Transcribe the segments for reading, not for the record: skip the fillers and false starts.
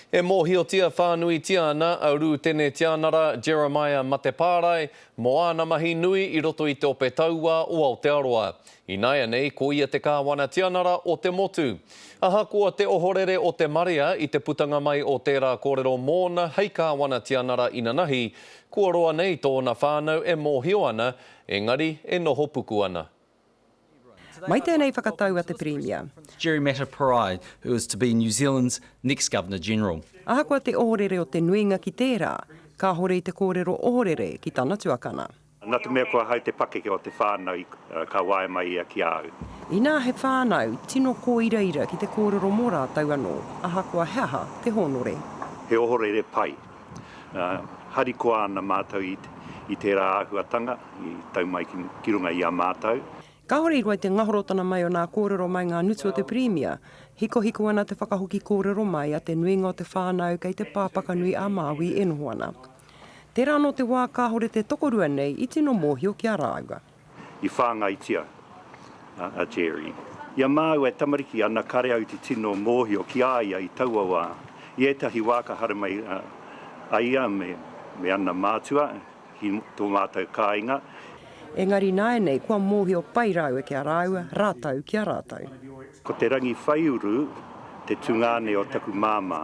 E mōhiotia whānuitia ana a Rūtene Tianara Jeremiah Matepārae mō āna mahi nui i roto i te Ope Tauā o Aotearoa. Ināianei, ko ia te Kāwana Tianara o te motu. Ahakoa te ohorere o te marea i te putanga mai o tērā kōrero mōna hei Kāwana Tianara inanahi, kua roa nei tōna whānau e mōhio ana, engari e noho puku ana. Mai tēnei whakatau a te Pirimia. Jerry Mateparae, who is to be New Zealand's next Governor-General. Ahakoa te ohorere o te nuinga ki tērā, kāhore i te kōrero ohorere ki tana tuakana. Nā te mea ko ahau te pakeke o te whānau ka waea mai ia ki a au. Inā he whānau tino kōiraira ki te kōrero mō rātou anō, ahakoa he aha te hōnore. He ohorere pai. Harikoa ana mātou i tērā āhuatanga i tau mai ki runga i a mātou. Kāore i roa i te ngahorotana mai o nā kōrero mai ngā ngutu o te Pirimia, hikohiko ana te whakahoki kōrero mai a te nuinga o te whānau kei te Pāpakanui a Māui e noho ana. Tērā anō te wā kāore te tokorua nei i tino mōhio ki a rāua. I whāngaitia a Jerry. I a māua e tamariki ana kare au te tino mōhio ki a ia i taua wā. I ētahi wā ka haramai a ia me ana mātua ki tō mātou kāinga. Engari nāianei kua mōhio pai rāua ki a rāua, rātou ki a rātou. Ko Te Rangiwhaiuru te tungāne o taku māmā,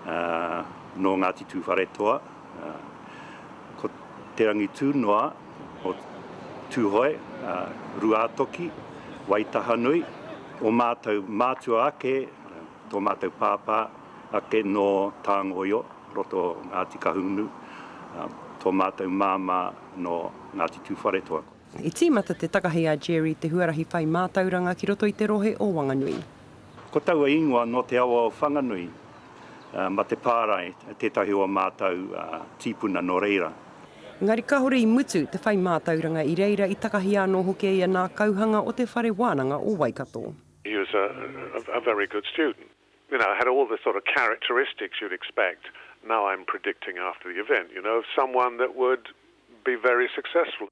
nō Ngāti Tūwharetoa. Ko Te Rangitūnoa o Tūhoe, Ruātoki, Waitahanui, ō mātou mātua ake, tō mātou pāpā ake nō Tāngoio, roto o Ngāti Kahungunu, tō mātou māmā nō Ngāti Tūwharetoa. I tīmata te takahi a Jerry te huarahi whai mātauranga ki roto i te rohe o Wanganui. Ko taua ingoa nō te awa o Whanganui, Matepārae, tētahi o ā mātou tīpuna nō reira. Engari kāore i mutu te whai mātauranga i reira i takahia anō hoki e ia nā kauhanga o te Whare Wānanga o Waikato. He was a a very good student, you know, had all the sort of characteristics you'd expect, now I'm predicting after the event, you know, of someone that would be very successful.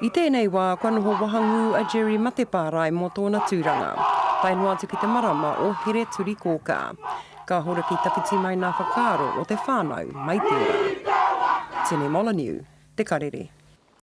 I tēnei wā kua noho wahangū a Jerry Matepārae mō tōna tūranga, tae noa atu ki te marama o Here-turi-kōkā. Ka horoki tawhiti mai nā whakaaro o te whānau mai tērā. Tene Molyneux, Te Karere.